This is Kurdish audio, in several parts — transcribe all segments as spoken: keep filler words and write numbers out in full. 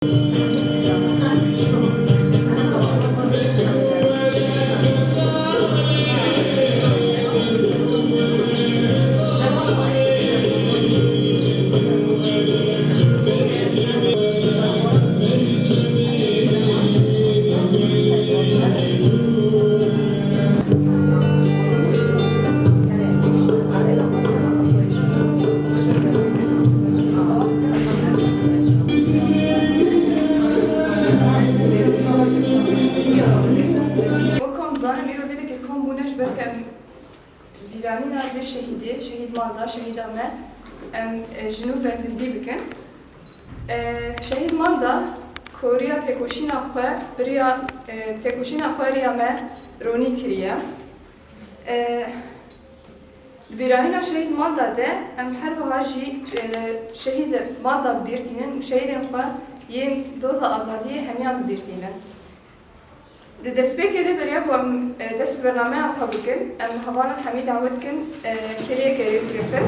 Wek em zanin, îro vê dekê kom bûne ji ber ku em bîranîna vê şehîdê, şehîd Malda, şehîda me, em, e, ji nû ve zindî bikin. E, şehîd Malda, ku riya têkoşîna xwe, bi riya, e, têkoşîna xwe riya me ronî kiriye. E, Di bîranîna şehîd Malda de em her wiha jî, e, şehîd Malda bi bîr tînin û şehîdên xwe yên doza azadiyê hemiyan bi bîr tînin. Di destpêkê de beriya ku em, e, dest bi bernameya xwe bikin, em hevalên hemî dawet dikin, e, kirêyeke rêzgirtin.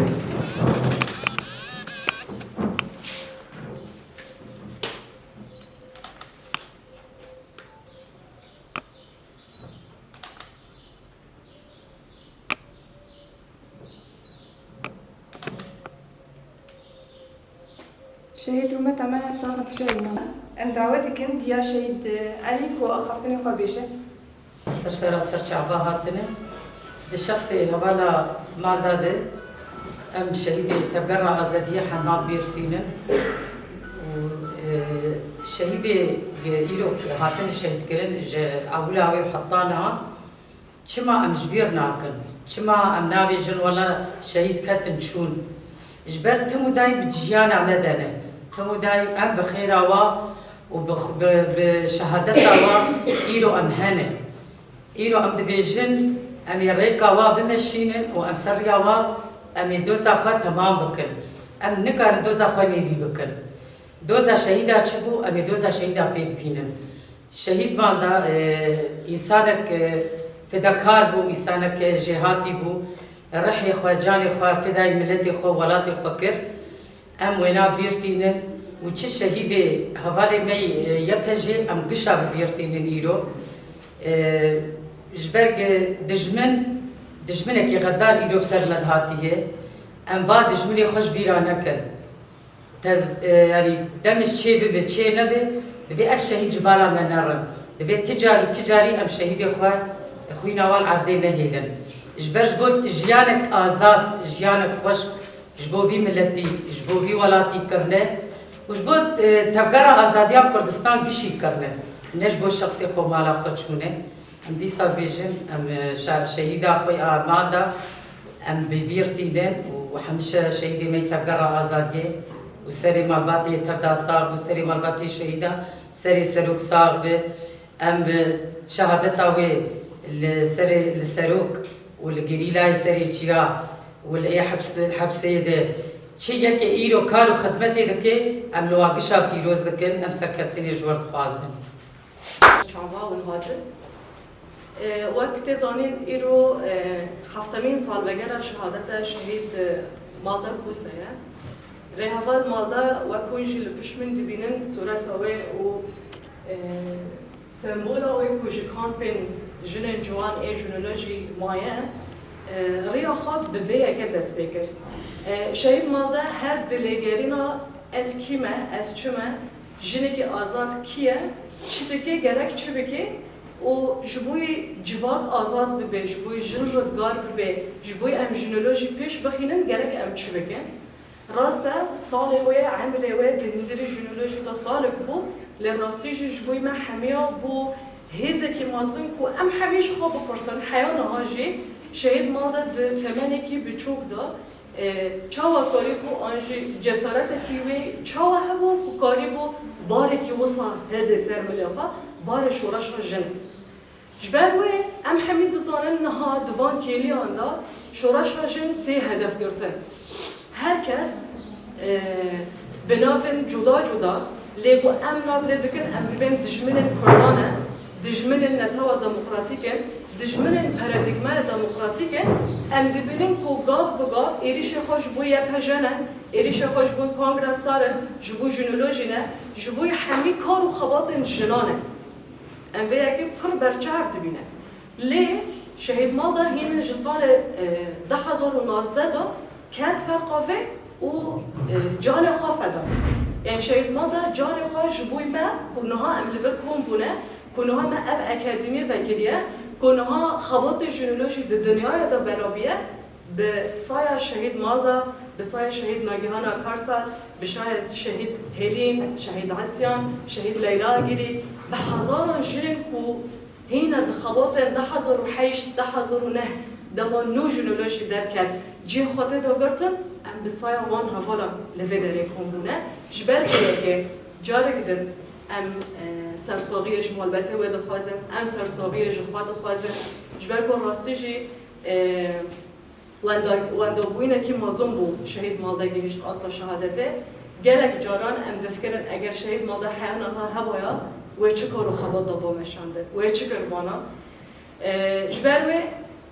Şehîd rûmeta me sax in tu şehîd me. Em dawet dikin diya şehîd Elî ku axaftinê xwe bêje. Ser sera ser çava hatine. Di şexsê hevala Malda de em şehîdê Tevgera Azadiyê hema bîr tînin. Û, e, şehîdê, e, îro hatine şehîdkirin ji ewila wê heta niha. Çima em ji bîr nakin? Çima em nabêjin wela şehîd ketin çûn? Ji ber tim û dayî bi jiyana me de ne. Tim û dayî em bi xêra wa û bi xu-, bi, bi şehadeta wa îro em hene. Îro em dibêjin em ê rêka wa bimeşînin û em ser riya wa em ê doza xwe temam bikin. Em nikarin doza xwe nêvî bikin. Doza şehîda çi bû? Em ê doza şehîda pêk bînin. Şehîd Malda, e, însanek, e, fidakar bû, însanek, e, jêhatî bû. Rihê xwe, canê xwe fidayî miletê xwe, welatê xwe kir. Em wêna bîr tînin û çi şehîdê hevalê me yê, e, Y P J em gişa bi bîr tînin îro. E, ji ber ku dijmin, dijminekî xedar îro bi ser me dihatiye. Em va dijminê xwe ji bîra nekin. Tev-, e, yanî demij çê bibe, çê nebe, divê ev şehîd ji bala me nerin. Divê ti car û ti carî em şehîdê xwe xwîna wan erdê nehêlin. Ji ber ji bo jiyanek azad, jiyanek xweş, ji bo vî miletî, ji bo vî welatî kirine û ji bo, e, tevgera azadiya Kurdistan gişî kirine. Ne ji bo şexsê xwe mala xwe çûne. Em dîsa bêjin, em, e, şe-, şehîda xwe ya Malda, em bi bîr tînin û hemişe şehîdê me yê Tevgera Azadiyê û serê malbatê tevda sax bû, serê malbatê şehîda, serê serok sax be. Em bi şehadeta wê li serê, li serok û li gerîlayê serê çiya û li ê heps-, hepsê de çi yekê îro kar û xidmetê dike, em li wan gişa pîroz dikin, em serkeftinê ji wir dixwazin. Çava hûn hatin. E, wek tê zanîn, îro, e, heftemîn salvegera şehadeta şehîd, e, Malda Kose ye. Rêheval Malda, wek hûn jî li pişt min dibînin, sûreta wê û, e, sembola wê ku ji kampên jinên ciwan ê Jinolojî maye, e, riya xwe bi vê yeke dest pê kir. E, şehîd Malda her di lêgerîna ez kî me, ez çi me, jinekî azad kî ye, çi dike, gerek çi bike û ji bo yê civak azad bibe, ji bo yê jin rizgar bibe, ji bo yê em jinolojî pêş bixînin, gerek em çi bikin? Rast e, salê wê, emrê wê di hundirê jinolojî de salek bû, lê rastî jî ji bo yê me hemiya bû hêzekî mezin ku em hemî ji xwe bipirsin, heya niha jî şehîd Malda di temenekî biçûk de E, çawa karîbû an jî cesaretekî wê çawa hebû ku karîbû barekî wisa hildê ser milê xwe, barê şoreşa jin. Ji ber wê em hemî dizanin niha di van kêliyan de şoreşa jin tê hedefgirtin. Her kes, e, bi navên cuda cuda, lê ku em nav lê dikin, em dibên dijminên Kurdan e. Dijminên netewa demokratîk in, dijminên paradîgmaya demokratîk in, em dibînin ku gav bi gav êrîşê xwe ji bo Y P J ne, Êrîşa xwe ji bo Kongra Star e, ji bo jinolojî ne, ji bo hemî kar û xebatên jinan e. Em vê yekê pir berçav dibîne. Lê Şehîd Malda hîn ji salê, e, du hezar û nozdeh de ket ferqa vê û, e, canê xwe feda. Yanî Şehîd Malda canê xwe ji bo me ku niha em li vir kom bûne, ku niha me ev akademî vekiriye, ku niha xebatê jinolojî di dinyaya de bela bûye, bi saya Şehîd Malda, bi saya Şehîd Nagihana Karsal, bi saya Şehîd Hêlîn, Şehîd Esyan, Şehîd Leyla Agirî, bi hezaran jin ku hîne di xebatên du hezar û heşt, du hezar û neh dema nû jinolojî derket, cihê xwe tê de girtin, em bi saya wan hevalan li vê derê kom bûne. Ji ber vê yekê carek din em, e, sersaxiyê ji malbatê wê dixwazin, em sersaxiyê ji xwe dixwazin. Ji ber ku rastî jî, e, wenda-, wendabûyînekî mezin bû Şehîd Malda gihîşt asta şehadetê. Gelek caran em difikirin eger Şehîd Malda heya niha hebaya, wê çi kar û xebat da ba meşandin, wê çi kir vana. E, ji ber wê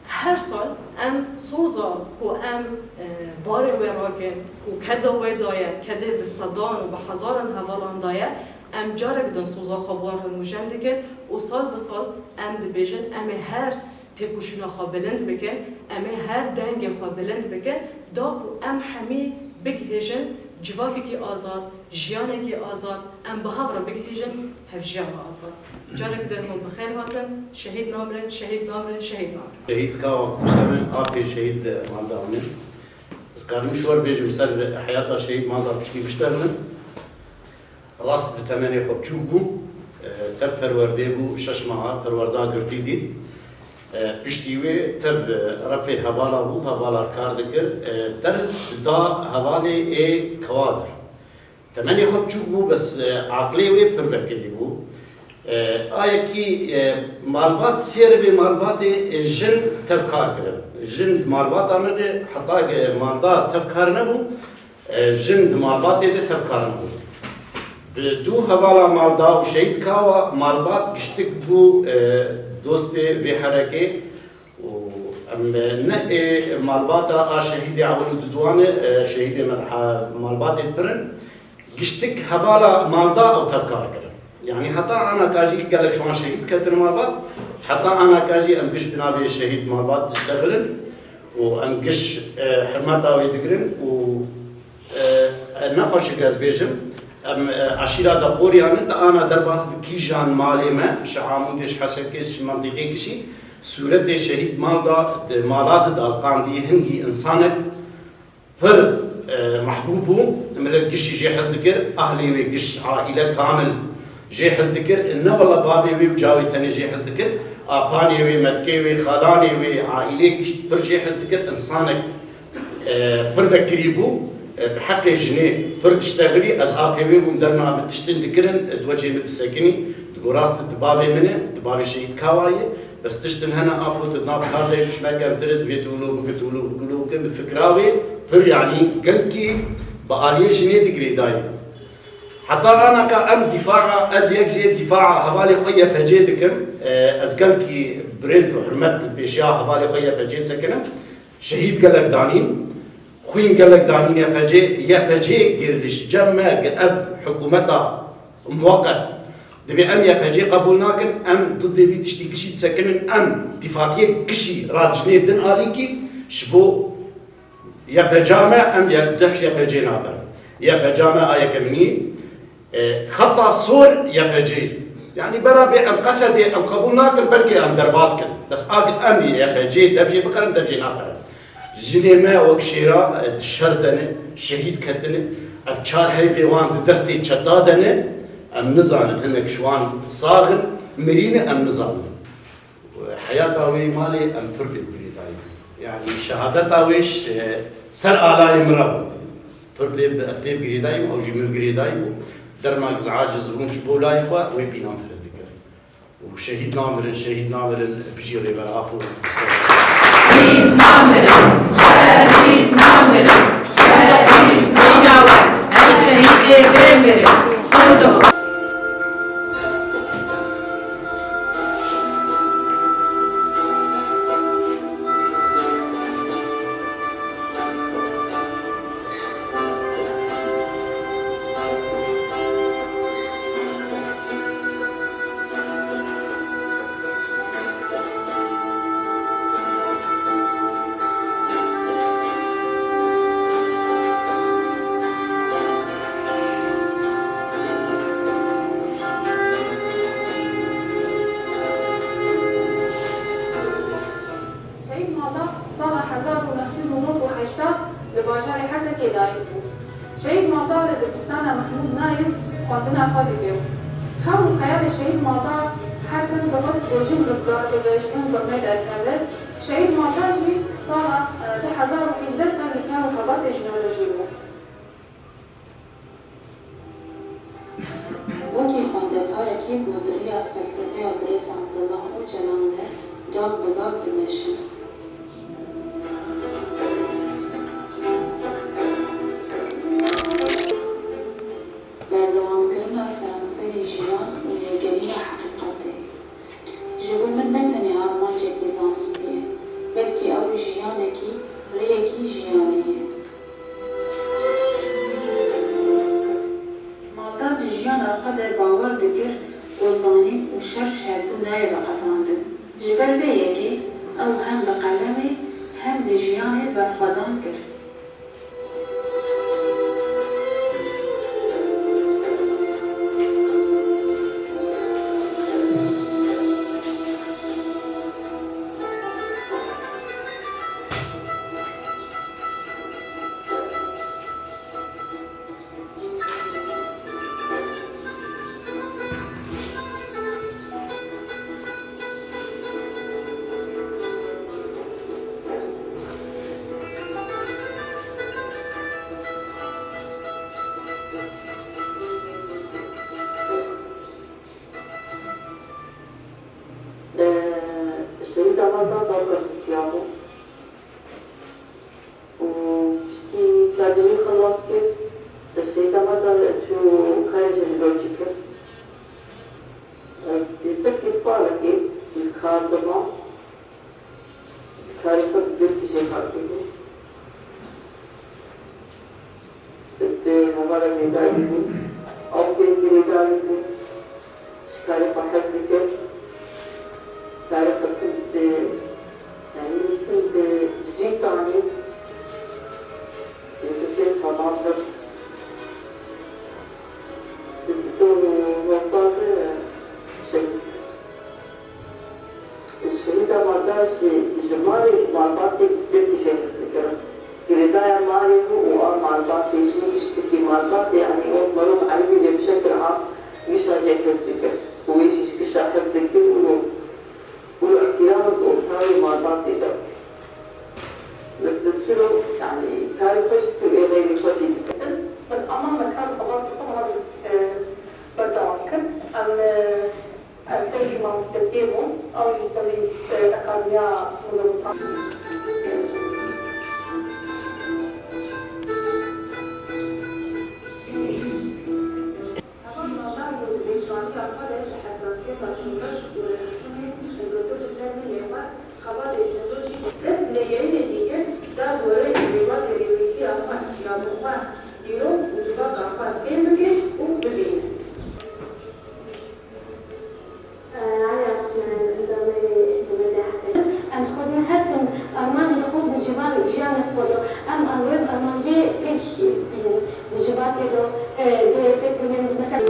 her sal em soza ku em, e, barê wê rakin, ku keda wê daye, kedê bi sedan û bi hezaran hevalan daye, em carek din soza xwe bi wan re nûjen dikin û sal bi sal em dibêjin, em ê her têkoşîna xwe bilind bikin, em ê her dengê xwe bilind bikin, da ku em hemî bigihêjin civakekî azad, jiyanekî azad, em bi hev re bigihêjin hevjiyana azad. Carek din hûn bi xêr hatin, şehîd namirin, şehîd namirin, şehîd namirin. Şehîd Kawa Kusemin, apê Şehîd Malda Amin. Ez karim ji we bêjim ser heyata Şehîd Malda piştî biştexilin. Rast bi temenê xwe biçûk bû. E, tev perwerdê bû, şeş meha perwerda girtî dît. E, piştî wê tev, e, repê hevala bû, hevala kar dikir. E, derz dida hevalê ê kewadir. Temenê xwe biçûk bû, bes, e, aqilê wê pir vekirî bû. E, a yekî, e, malbat, sê ribê malbatê, e, jin tev kar kirin. Jin di malbata me de heta, e, malda tev kar nebû. E, jin di malbatê de tev kar nebû. Bi dû hevala malda û Şehîd Kawa malbat giştik bû, e, dostê vê herekê û em ne ê malbata a şehîdê ewil û duduwan e, e, şehîdê me ha-, malbatê pir in. Giştik hevala malda ew tev kar kirin. Yanî heta anaka jî gelek ji wan şehîd ketin malbat, heta anaka jî em giş bi navê şehîd malbat diştexilin û em giş, e, hurmeta wê digirin û, e, e, ne xweşik ez bêjim, em, e, eşîra Deqoriyan in, di ana derbas bi kîjan malê me, ji Amûdê, ji Hesekê, ji mentîqê gişî, sûretê şehîd malda, di mala di dalqandî hingî însanek, pir, e, mehbûb bû, milet gişî jê hez dikir, ahlê wê giş, aîle kamil jê hez dikir, ne wela bavê wê û cawê tenê jê hez dikir, apanê wê, metkê wê, xalanê wê, aîlê giş pir jê hez dikir, însanek, e, pir vekirî bû, e, bi heqê jinê pir diştexilî, ez apê wê bûm, derma min tiştin dikirin, e, di wecê min disekinî, digo rast di bavê min e, di bavê Şehîd Kawa ye. Bes tiştin hene apo tu nav kar de pişme kemtir e, divê tu wilo bike, tu wilo bike, wilo bike, bi fikra wê pir, yanî gelkî bi aliyê jinê di girêdayî. Heta anaka em dîfaa, ez yek jê dîfaa hevalê xwe Y P C dikim. E, ez gelkî birêz û hurmet li pêşiya hevalê xwe Y P C disekinim. Şehîd gelek danîn, xwîn gelek danîn Y P C, Y P C gir li cem me, gi ev hikûmeta muweqet. Dibê em Y P C qebûl nakin, em didê vî tiştî gişî disekinin, em dîfakiyê gişî radijinê din alîkî ji bo Y P C me, em ye-, def Y P C nakin. Y P C me a yekemînî, e, xeta sor Y P C. Yanî bera bê em qesedê em qebûl nakin, belkî em derbas kin. Bes a em Y P C dev jê biqerin, dev jê naqerin. Jinê me wek şêra, e, di şer de ne, şehîd ketine. Ev çar heyvê wan di destê çeta de ne. Em nizanin, hinek ji wan sax in, mirî ne, em nizanin. Heyata wê malê em pir pê girêdayî bûn. Yanî şehadeta wê ji ser alayê min re bû. Pir pê, ez pê girêdayî bûm, ew jî min girêdayî bû. Derma ez aciz bûm ji bo layê xwe, wê bîna min re dikir. Û şehîd namirin, şehîd namirin, bijî Rêber Apo. Şehîd namirin, şehîd namirin, şehîd nînawe, ew şehîdê bê mirin, sor dixwe. dayik bû. Şehîd Maldar li dibistana Mehmûd Nayîf xwendina xwe dikir. Xewn û xeyalê Şehîd Maldar her tim dixwest ku jin rizgar bibe, ji bin zilmê derkeve. Şehîd Maldar jî sala, e, du hezar û hejdeh tevlîkar û xebatê jinolojî bû. Wekî xwendekarekî ku di riya felsefeya birêz Abdullah Ocalan de gav bi gav dimeşin. Berdewamkirina seranserî jiyan û lêgerîna heqîqetê. Ji bo min ne tenê armancekî zanistî ye, belkî ew jiyanekî, rêyekî jiyanê ye. Maldar di jiyana xwe de bawer dikir ku zanîn û şer ji hevdu nayê veqetandin. Ji ber vê yekê ew hem bi qelemê hem bi jiyanê berxwedan kir. Şehîd Amal Taza Kasisiya bû. Û piştî kadrî xilas kir, şehîda me de çû karê jenolojî kir. Belkî salekê li kar diba, karê xwe bi girtî jê hatibû. Bi hevala girêdayî bû, ew pê girêdayî bû. Ji karê xwe hez dikir. Karê xwe tim bi, yanî tim bi cî tanî, bi fêr xwedan bir. Di dor û hozdan de şehîd kir. Şehîda Maldar jî ji malê û ji malbatê girtî jê hez dikirin. Girêdaya malê bû û a malbatê jî giştikî malbatê, yanî wek merov Elî bî lê bi şekil am gişa jê hez dikir û wê jî ji gişa hez dikir û, û îhtîramê bi ortayê malbatê de. Li Sitûro, yanî karê xwe jî dikir û ê xeyrê xwe jî dikir. Bes ama me kar û xebatê xwe niha, e, berdewam kir. Em, e, Ez tevlî mamostetiyê bûm, ew jî tevlî, e, Akademiya Muzawîtan. Heval Maldar ku di pêşwaniya xwe de li hesasiyeta şoreş û rêxistinê hilgirtin li ser milê xwe, xebatê jenolojî dest bi lêgerînekî kir, da ku rê û rêbazê rêwîtiya xwe ya bi xwe, dîrok û civaka xwe fêm bike û bibîne. Em dixwazin her tim armancê xwe ji jiyan, jiyana xwe de em ew rê armancê pêk bînin. Di civakê de, e, dê pêk bînin, mesela.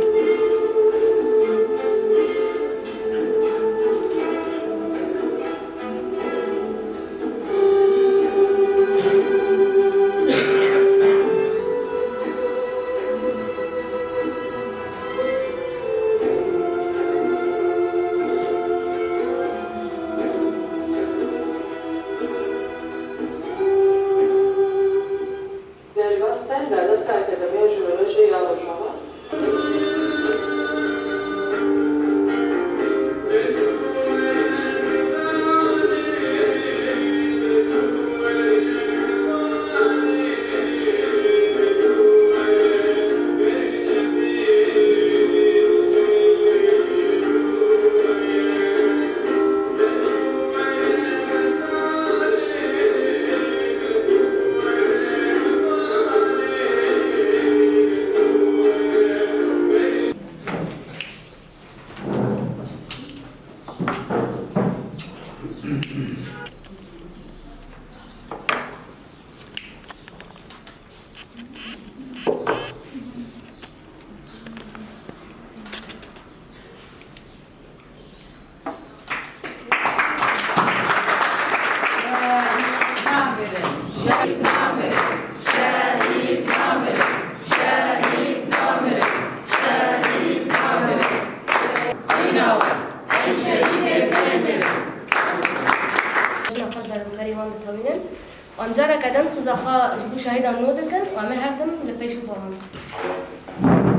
Jina xwe li ber miqerî wan ditewînin. Em careke din soza xwe ji bo şehîdan nû dikin û em ê her tim li pêş û ba wan.